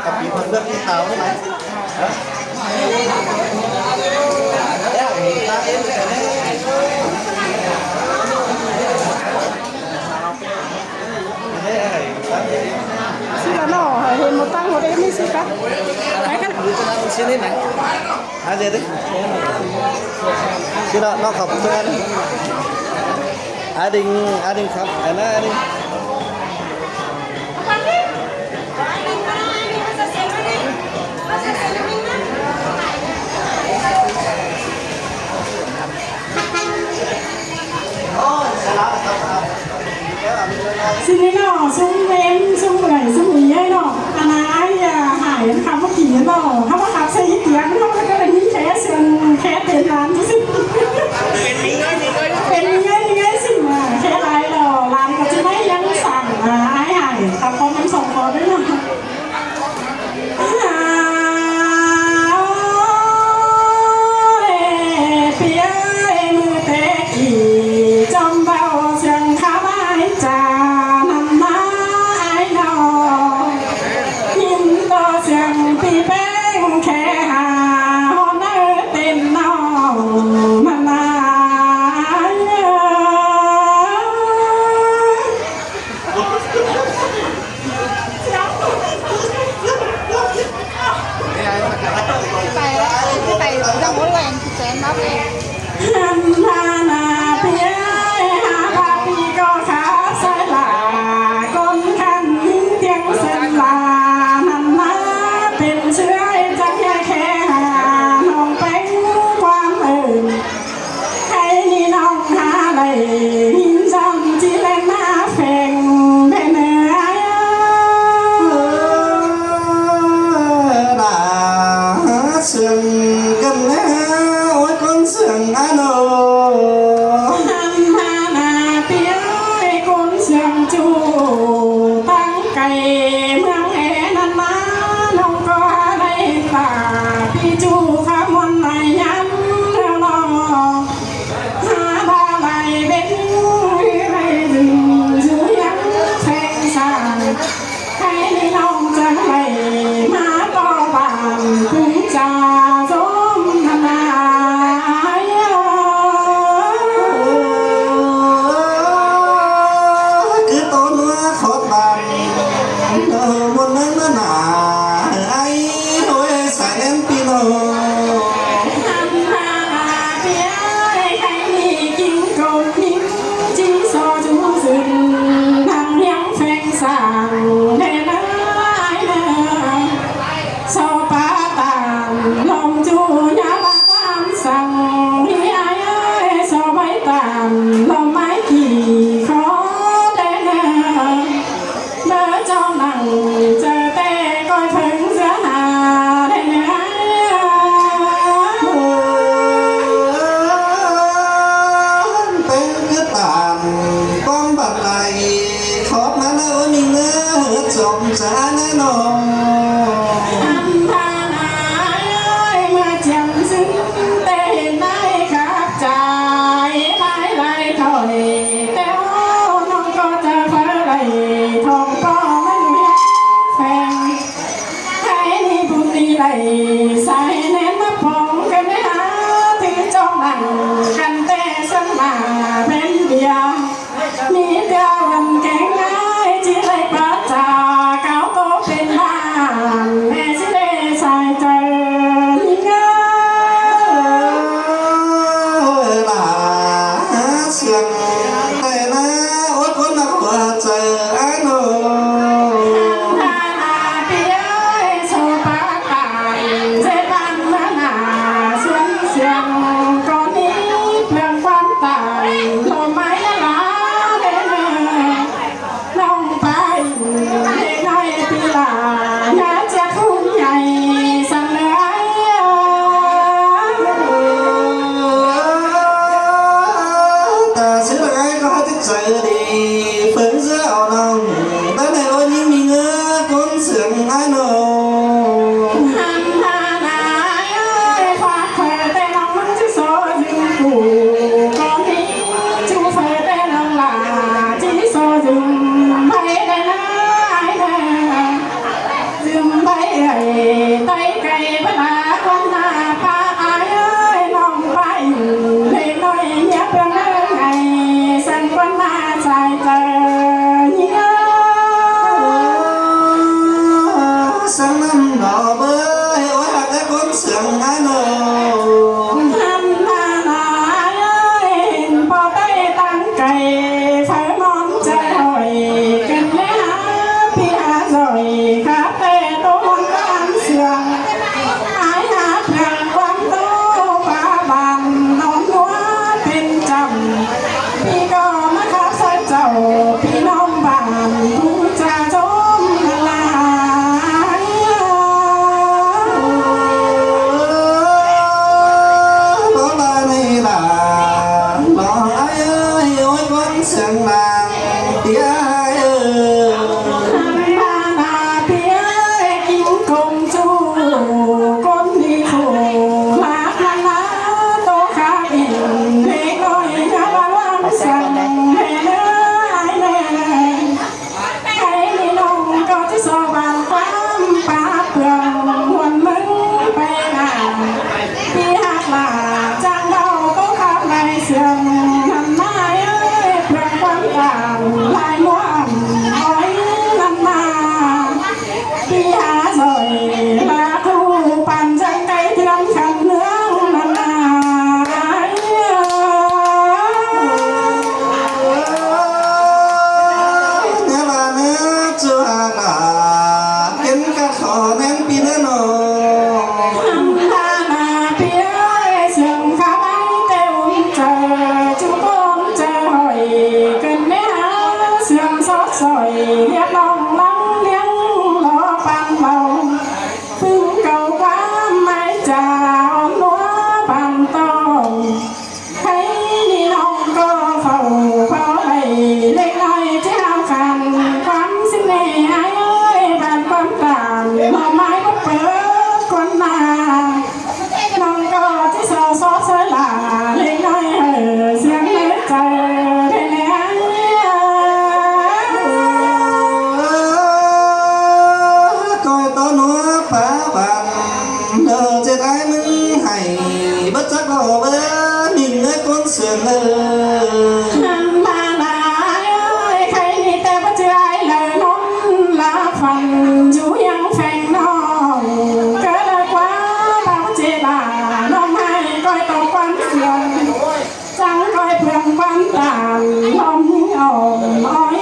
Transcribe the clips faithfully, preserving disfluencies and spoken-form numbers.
Cặp kính phần nước đi táo thế này. Hả? Xin là nó, hên một tăng một em đi xin cắt. Đấy, cắt. Xin đi này. Ai dệt đi. Xin đó, nó khóc cho anh. Ai Đinh, ai Đinh khóc, ai nói ai Đinh. Xin đi nó, sung em, sung đảy, sung ý ấy nó. Anh ai, à, Hải, em khắp một kỳ nó. Khắp một khắp xe ý tiếng nó, cái này như thế, sương, thế tiền lắm. Pên mi ơi, mi ơi, mi ơi, sing ma, khé lai lo, lan ka ꞌchí ꞌmá ꞌnhắng săng, a, ai ai, ta ꞌcọ ꞌnhắng song ꞌcọ ꞌnớ. A, ôi, pi ơi, ꞌmự té ꞌnị, ꞌchom bao siêng khá ꞌmá ai cha, ꞌnặn ꞌmá ai lo. ꞌHịn ꞌto siêng pi ꞌpéng khé ha, hôn ơi tên ꞌnọng ꞌmắn ai. Hăn ha na pi ơi, ha ba pi ꞌcọ khá sai lả, ꞌcốn khăn ꞌhịn tiếng sên lả, ꞌnặn ꞌmá pên ꞌsứa ai chắng ꞌnhá khé ha, ꞌnọng ꞌpéng ꞌquám ơn. Khay ꞌnị ꞌnọng ha đảy ꞌhịn ꞌdọn ꞌchí ꞌlen ꞌmá pheng ꞌmen ơi. Đa siêng căn ꞌnớ, ôi ꞌcốn siêng a nô. Hăn ha na pi ơi, ꞌcốn siêng ꞌchu tẳng cay ꞌmướng é ꞌnặn ꞌmá, ꞌnọng ꞌcọ đảy ta pi ꞌchu khá ꞌmuôn lai ꞌnhắng lo. Ha ba lai ꞌvến ꞌhứ lai dưng dú ꞌnhắng pheng sàng. Khay ꞌnị ꞌnọng chắng đảy ꞌmá ꞌto bản ꞌpứng cha ꞌdóm ꞌnặn ai. Cứ ꞌto ꞌnúa khót bản, ơ, ꞌmuôn ꞌnớ ꞌmá nả, ai, ôi, sai ꞌnén pi ꞌnọng. Hăn ha na pi ơi, khay ꞌnị kin cốm ꞌnhính ꞌchí so dú dưng, ꞌnặn ꞌnhắng pheng sàng, đe ꞌnớ ai ꞌnớ. So pá tản ꞌlom ꞌchu ꞌnhá bá ꞌquám săng, ꞌhí ai ơi, so báy tản ꞌlom ꞌmái kỉ khó đen. Báu ꞌchọ nẳng chaư ꞌtẹ ꞌcoi phớng ꞌsứa ha đen ai. Pên cứ tản ꞌquám bản lai khót ꞌmá ꞌnớ ꞌmí ꞌnớ, chom chả ꞌnớ ꞌnọ. Ăn tha nả ai ơi, ꞌmá chiêm ꞌsứng ꞌtẹ hên ải khắp chaư, ải lai thỏi ꞌtẹ ꞌnọng ꞌcọ chaư phaư đảy thong ꞌpo ꞌmắn ꞌhiếng pheng. Khay ꞌnị bun ꞌnị đảy sai ꞌnén ꞌmá pong căn ꞌnớ ha, thứ chom nẳng căn ꞌtẹ sân ꞌmá pên bia. ꞌMí ꞌtưa ăn kéng ải ꞌchí đảy pá cha cáo tô pên bản, ꞌmá ꞌchí đảy sai chaư ꞌnhính ꞌnớ. Ơ, lả siêng đảy ꞌnớ, ôi ꞌcốn ꞌnặn ꞌva chaư ăn ꞌnớ. Ăn tha nả pi ơi, so pá tản Tay cay báu đa ꞌquám ꞌna ꞌpá ải ơi, ꞌnọng ꞌpá ꞌnị ꞌnọi ꞌnhá ꞌpéng ꞌnớ, ngày săng ꞌquám ꞌna sai chaư ꞌnhá. Săng ꞌnặn đỏ bới, ôi hạc ꞌcốn sương ꞌnán âu. Hăn ꞌna ꞌna ải ơi, ꞌpo tay tang cay, phaư ꞌmón chaư hỏi, kên ꞌmé hák ꞌpi hák ꞌdội, khắp ꞌtẹ ꞌtố ꞌmón ꞌquám sương. Ải hák ꞌpéng ꞌquám ꞌtố pá bản, ꞌnón ꞌmúa pên chăm. ꞌPi ꞌcọ ꞌmá khắp ꞌsớ chảu, ꞌpi ꞌnọng bản, ꞌpứng cha ꞌchốm ꞌnặn lai. Báu ꞌva ꞌnị lả, ꞌnọng ải ơi, ôi ꞌcốn sương ꞌnáng, ꞌpi ải ơi. Hăn ꞌna ꞌna ꞌpi ơi, kin công ꞌchu, ꞌcốn đi phủ, lák ꞌnặn ꞌna, ꞌtố khá kin, ꞌlẹo ꞌnọi ꞌnhá ꞌva ꞌquám sương, ꞌhê ꞌnớ ải ꞌnớ. Khay ꞌnị ꞌnọng ꞌcọ ꞌchí so bản ꞌquám pá ꞌpương ꞌmuôn ꞌmứng pay ꞌnạ. ꞌPi hák lả chắng đaư ꞌtố khắp lai sương ꞌnặn ꞌna ải ơi, ꞌpéng ꞌquám tản lai ꞌmúa ꞌnặn ꞌnặn ꞌna. ꞌPi hák ꞌdội lả ꞌcu păn chắng cay ꞌthưa khăn ꞌnướng ꞌnặn ꞌna ải ơi. ꞌNé ꞌva ꞌnớ ꞌchu hák lả, kên ꞌcọ khó ꞌnéng ꞌpi ꞌnớ ꞌnọ. Hăn ꞌna ꞌna ꞌpi ơi, sương khắp ải ꞌtẹ ún chaư, ꞌchu ꞌcốn chaư hỏi, kên ꞌmé hák sương sót sỏi, hiếp ꞌnọng lắng liếng lo păn báu. ꞌPứng câu ꞌquám ải cha ón ꞌmúa păn ꞌtong. Khay ꞌnị ꞌnọng ꞌcọ phảu phao đảy, ꞌlẹo ꞌnọi ꞌchí hao khăn ꞌquám sính ꞌnê ải ơi, bản ꞌquám tản ꞌhọt ꞌmai báu pớt ꞌquám ꞌna. ꞌNọng ꞌcọ ꞌchí so sót ꞌsớ lả, ꞌlẹo ꞌnọi hảư sương ꞌnớ chaư ꞌlẹo ꞌnớ. ꞌCoi ꞌto ꞌnúa pá bản, ꞌnớ ꞌdệt ải ꞌmứng hảy, báu chắc lo báu ꞌmí ꞌcốn sương ơi. Hăn ꞌna ꞌna ải ơi, khay ꞌnị ꞌtẹ báu ꞌchư ải lả ꞌnọng lả phăn, dú ꞌhiếng pheng ꞌnọng, ꞌcọ lả ꞌquá báu ꞌchư lả ꞌnọng ải, ꞌcoi ꞌto ꞌquám sương. Chắng ꞌcoi ꞌpéng ꞌquám tản ꞌlóm ꞌnhính ỏm ói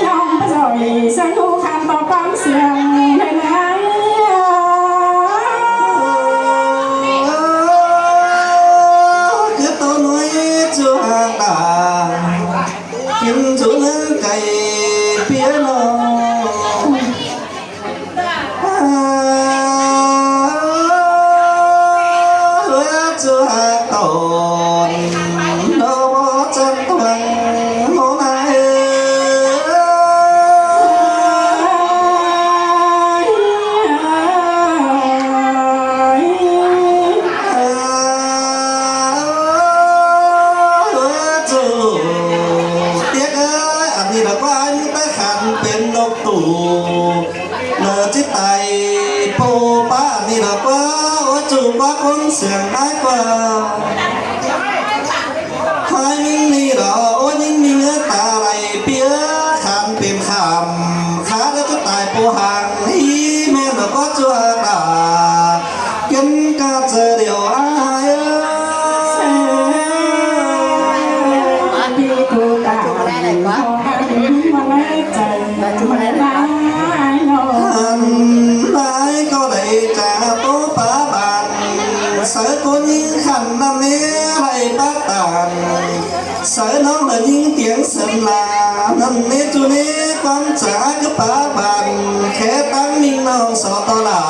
ꞌnọng báu ꞌdội, sương ꞌhụ khăn ꞌto ꞌquám sương ꞌnớ ải. ꞌCứ ꞌto ꞌnọi ꞌchu hák lả, kin dú ꞌnớ cay ꞌpi ꞌnọ. ꞌChu hák tỏn, ꞌnọ báu chắng tuang ꞌmó ꞌna ới. ꞌChu ꞌtiếc ới, ăn ꞌnị lỏ ꞌquá ꞌnị ꞌtếng khăn pên ꞌnộc tủ. Lỏ ꞌchí tai pô pá ꞌnị lỏ ꞌquá, ói ꞌchu ꞌquá ꞌcốn sương ải ꞌquá. Hai ꞌmính ꞌnị lỏ, ói ꞌmính ꞌnị ꞌngớ ta đảy ꞌpi ới, khăn pên khảm, khá đé ꞌchí tai pô hang, ꞌhí ꞌmen lỏ ꞌquá ꞌchu hák lả. Kên ꞌcọ chaư điêu ải ới. Hăn ải ꞌcọ đảy chả ꞌtố pá bản, saư ꞌcốn ꞌnhính khăn ꞌnặn ꞌnị đảy pák tản. Saư ꞌnọng lỏ ꞌnhính tiếng sớn lả, ꞌnặn ꞌnị ꞌchu ꞌnị ꞌquám chả ải ꞌcứ pá bản, khé ꞌtáng ꞌmính ꞌnọng so ꞌto lả.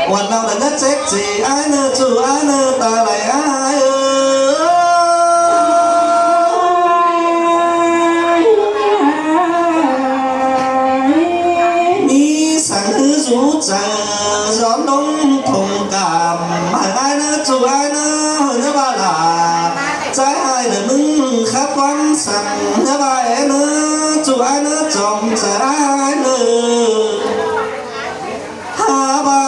Uôn ꞌnọng lỏ ꞌnớ chếp ꞌchí ải ꞌnớ ꞌchu ải ꞌnớ ta đảy ải ới. ꞌMí săng ꞌhứ dú chaư, dón đông thông cảm, hảư ải ꞌnớ ꞌchu ải ꞌnớ, hảư ꞌnớ ꞌva lả. Chả ải ꞌnớ ꞌmứng khắp ꞌquám săng, ꞌnớ ꞌva é ꞌnớ, ꞌchu ải ꞌnớ chom chaư ải ꞌnớ. Hả ꞌva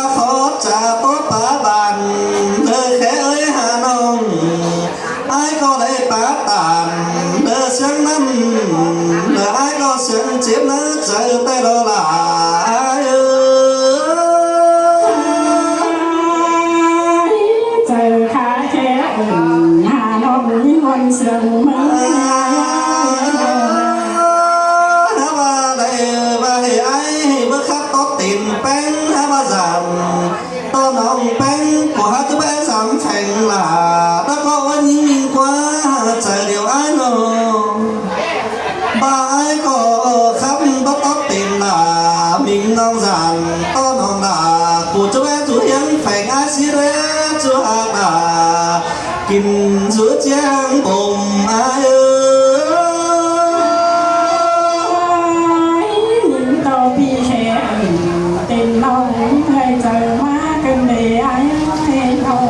báu khắp tó tên ꞌpéng hák ꞌva dản. Tó ꞌnọng ꞌpéng ꞌcọ hák ꞌchớ báu dản pheng lả. Đa ꞌcọ ꞌva ꞌnhính ꞌnhính ꞌquá chaư điêu ải ꞌnọng. Báu ải ꞌcọ khắp báu tó tên lả. ꞌMính ꞌnọng dản tó ꞌnọng lả. ꞌCọ ꞌchớ báu dản pheng ải ꞌsứ ꞌlé ꞌchớ hák lả. Kin dú ꞌchương bôm ải ới. ꞌNhính tó ꞌpi khen tên ꞌnọng ꞌhới chaư ꞌmá ꞌcứn đé ải ới ꞌnọng.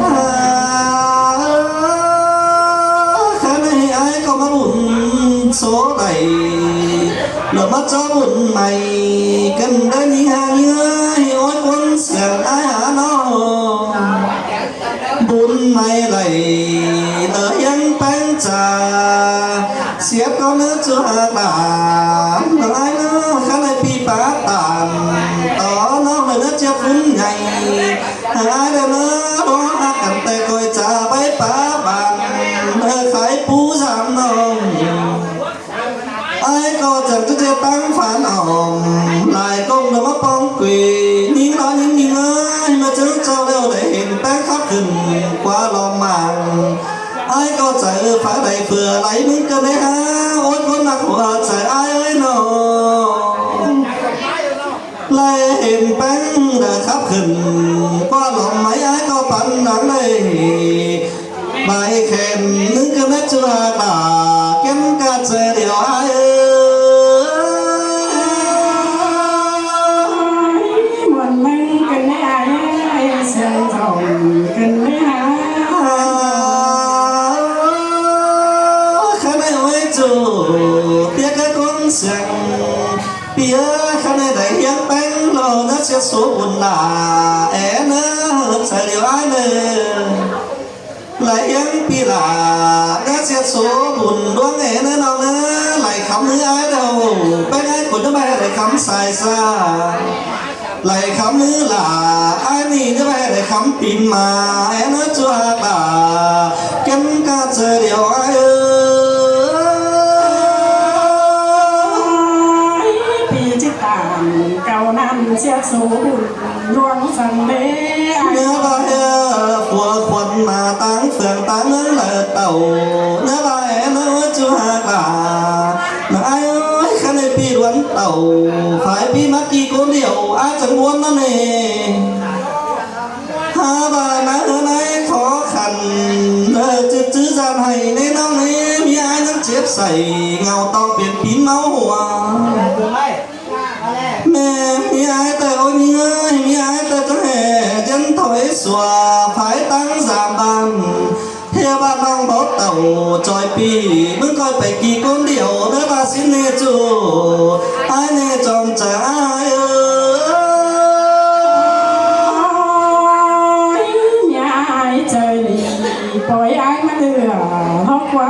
Khá ꞌnị ải ꞌcọ ꞌmá bun sô đảy, lỏ ꞌmá ꞌchọ bun mai ꞌcứn đé ꞌnhính hák ꞌnhới ói ꞌcốn siang ải hák ꞌnọng. Bun mai đảy, ꞌtơ ꞌhiếng ꞌpéng cha, siết ꞌcọ ꞌnớ ꞌchớ hák lả. ꞌNọng ải ꞌnớ, khá ꞌnị ꞌpi pá tản, tó ꞌnọng ꞌnớ ꞌchí phún nhay. Hák ꞌnị ꞌnớ, ꞌló hák căn ꞌtẹ ꞌcoi cha báu pá bản, ꞌnớ khái pú dản ꞌnọng. Ải ꞌcọ chắng ꞌchớ ꞌchí ꞌtáng phán ỏm, lai ꞌcóng ꞌnớ ꞌmá ꞌpóng quê, ꞌnhính ꞌnọng ꞌnhính ꞌnhính ới, ꞌmá ꞌchớ ꞌchọ ꞌlẹo đảy hên ꞌpéng khắp khửn ꞌquá lom mảng. Ải ꞌcọ chaư phák đảy phưa lai ꞌmứng ꞌcứn đé hák, ói ꞌcốn ꞌnặc hua chaư ải ới ꞌnọng. Lai hên ꞌpéng đảy khắp khửn ꞌquá lom mảng ải ꞌcọ păn nắng đảy. Mai khen ꞌnưng ꞌcứn ꞌmá ꞌchớ hák lả, kén ꞌca chaư điêu ải ới. Muôn ꞌmứng ꞌcứn đé ải ới, siêng dỏm ꞌcứn đé hák. Khá ꞌnị ói ꞌchu, ꞌpiếc cá ꞌcốn siang, ꞌpiếc khá ꞌnị đảy ꞌhiếng ꞌpéng lo ꞌnớ siết sô bun lả, é ꞌnớ chaư điêu ải ới. Lai ꞌhiếng ꞌpi lả, ꞌnớ siết sô bun ꞌluống é ꞌnớ ꞌnọng ꞌnớ, lai khắm ꞌmứ ải đaư, ꞌpéng ải ꞌcốn ꞌchớ báu đảy khắm sai sa. Lai khắm ꞌmứ lả, ải ꞌnị ꞌchớ báu đảy khắm pin ma, é ꞌnớ ꞌchớ hák lả, kén ꞌca chaư điêu ải ới. ꞌPi ꞌchí tản cau ꞌnặn siết sô bun ꞌluống săng đé ải. ꞌNớ báu ꞌhứ phua khuôn ma ꞌtáng phường ꞌtáng ꞌmướng lả tảu. ꞌNớ báu é ꞌnớ ꞌchớ hák lả. ꞌNọng ải ới, khá ꞌnị ꞌpi ꞌluống tảu, phải ꞌpi ꞌmá ki ꞌcốn điêu, ải chắng ꞌmuôn ꞌnặn ꞌnị. Hák ꞌva ꞌnớ ꞌhứ ꞌnái khó khăn, ꞌnớ ꞌchư ꞌchư dản hảy ꞌnê ꞌnọng ꞌnê, ꞌmí ải ꞌnhắng chếp sảy, ngau ꞌtong piến pín ꞌmáu hua. ꞌMí ải ꞌtẹ ôi ꞌnhính ới, ꞌmí ải ꞌtẹ ꞌchớ hẻ ꞌdiến thôi sua, phải ꞌtáng dản bản. ꞌTưa ꞌva ꞌnọng báu tảu ꞌchoi ꞌpi, ꞌmứng ꞌcoi pay ki ꞌcốn điêu, ꞌnớ ꞌva sín ꞌnị ꞌchu, ải ꞌnị chom chaư ải ới. Ải chaư ꞌnị, poi ải ꞌmá ꞌlứa hốc ꞌquá.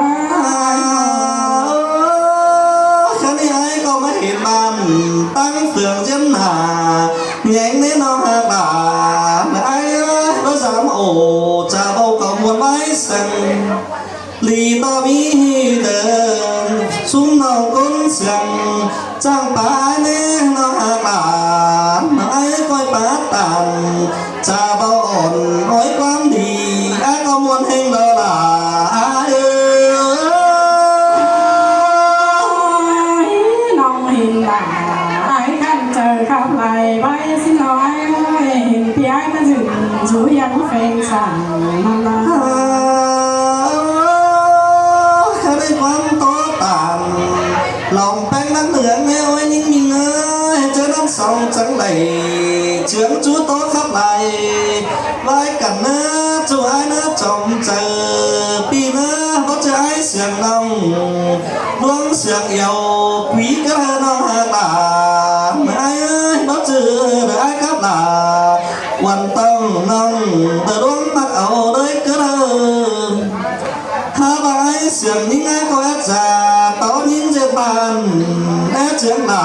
Khá ꞌnị ải ꞌcọ ꞌmá hên bản ꞌtáng phường ꞌdiến hả, ꞌnhính ꞌnê ꞌnọng hák lả, ải ới, báu dám ổ, chả báu ꞌcọ muôn ải săng. Đi ꞌtọ ꞌmí đơ, ꞌsúm ꞌnọng ꞌcốn siang, chắng pá ải ꞌnê ꞌnọng hák lả, ải ꞌcoi pá tản, chả báu ỏn ói ꞌquám đi, ải ꞌcọ muôn ꞌhêng lo lả, ải ới. ꞌNọng hên lả, ải khăn chaư khắp lai, bái sín ải ới, hên ꞌpi ải ꞌmá dưn, dú ꞌhiếng pheng săng ꞌnặn lả. Khá ꞌnị ꞌquám tó tản, lòng ꞌpéng ꞌnắc nương ꞌnê ôi ꞌnhính ꞌnhính ới, ꞌchớ ꞌnặn song chắng đảy, ꞌchướng ꞌchú tó khắp lai, lai căn ꞌnớ, ꞌchu ải ꞌnớ chom chaư, ꞌpi ꞌnớ, báu ꞌchư ải siang ꞌnọng, ꞌluống siang yau, quí cá ꞌhơ ꞌnọng hák lả, ải ới, báu ꞌchư đảy ải khắp lả, uôn ꞌtong ꞌnọng, đảy ꞌluống ꞌmặc au đới cá ꞌhơ. Hák ꞌva ải siang ꞌnhính ải ꞌcọ é cha, tó ꞌnhính ꞌdệt bản, é ꞌchướng lả,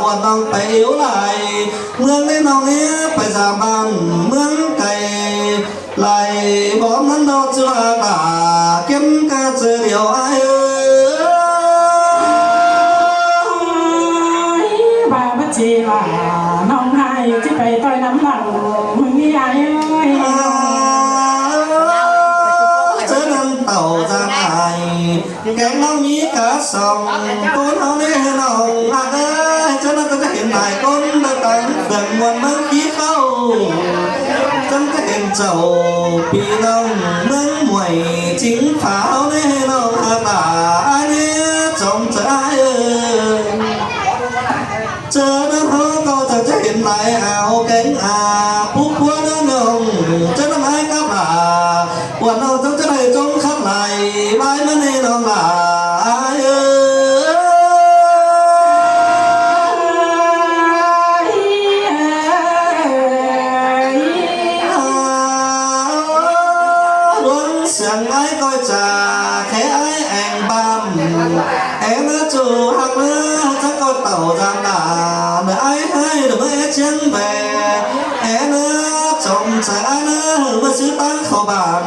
uôn ꞌnọng pay íu lai, ꞌmướng ꞌnê ꞌnọng ꞌnê pay dản bản, ꞌmướng cay, lai bóm ꞌnặn ꞌnọ ꞌchư hák lả, kén ꞌca chaư điêu ải ới. Bai báu ꞌchư lả. ꞌChí pay ꞌtoi ꞌnắm lăng ꞌmướng ꞌnị ai ới. Chớ ꞌnặn tảu dang ai, kéng ꞌnọng ꞌmí cá song, ꞌcốn ꞌháu ꞌnị ꞌnọng ꞌhặc ới. Chớ ꞌnặn chắng hên lai ꞌcốn đa tang phường ꞌmuôn ꞌmướng ꞌkí khảu. Chắng chắng hên chảu ꞌpi ꞌnọng ꞌmướng muối chính phủ ꞌháu ꞌnị ꞌnọng ꞌhặc ꞌva ai ꞌnị, chóng chả ai ới. Chớ ꞌnặn ꞌháu ꞌcọ chắng chắng hên lai au kéng a púk ꞌpúa ꞌnặn ꞌnọng. Chớ ꞌnặn ai cắp ꞌva, ꞌquan ꞌnọng chắng chắng đảy chóng khắp lai, lai ꞌmá ꞌnị ꞌnọng lai ới. Luống siang ai ꞌcoi chả, khé ai eng bam. É ꞌnớ ꞌchu ꞌhặc ꞌnớ, chắng ꞌcọ tảu dang đa, ꞌnớ ai ꞌhại, ꞌnớ ꞌmá é chiếng ve. É ꞌnớ chóng chả ai ꞌnớ, ꞌmá ꞌsứ ꞌtáng khảu bản.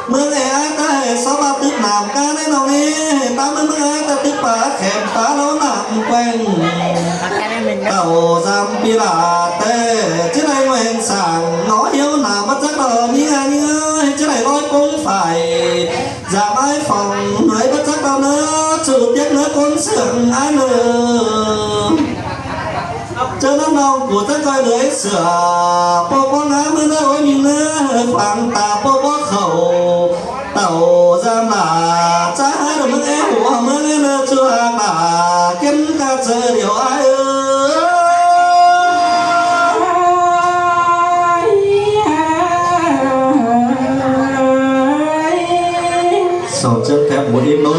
ꞌMướng é ai ta hê só ꞌva tứp nam cá ꞌnị ꞌnọng ꞌnị, ta ꞌmướng ꞌmướng ai ta tứp pá khẻm pá ꞌló nam queng. Tảu dam pi lả ꞌtẹ, ꞌchí đảy ꞌmen sảng, nó hiếu nam báu chắc ꞌnị ai ꞌnị ới, ꞌchí đảy ꞌlới ꞌcốn phải. Dam ai phỏng ꞌnọi báu chắc ꞌnớ, ꞌchu tiết ꞌnớ ꞌcốn sương ai ꞌnớ. Chớ ꞌnặn ꞌnọng ꞌcọ chắng ꞌcoi ꞌlới sửa, ꞌpộ ꞌpó ngá ꞌmướng ꞌnớ ối ꞌmí ꞌnớ, khoang ta ꞌpộ ꞌpó khảu, tảu dam lả, chả há ꞌnớ ꞌmướng é hua ꞌmướng é ꞌnớ ꞌchu ꞌhặc ꞌva, kiến ca ꞌchớ điêu ai ới. Sau chớp kép một ít nốt.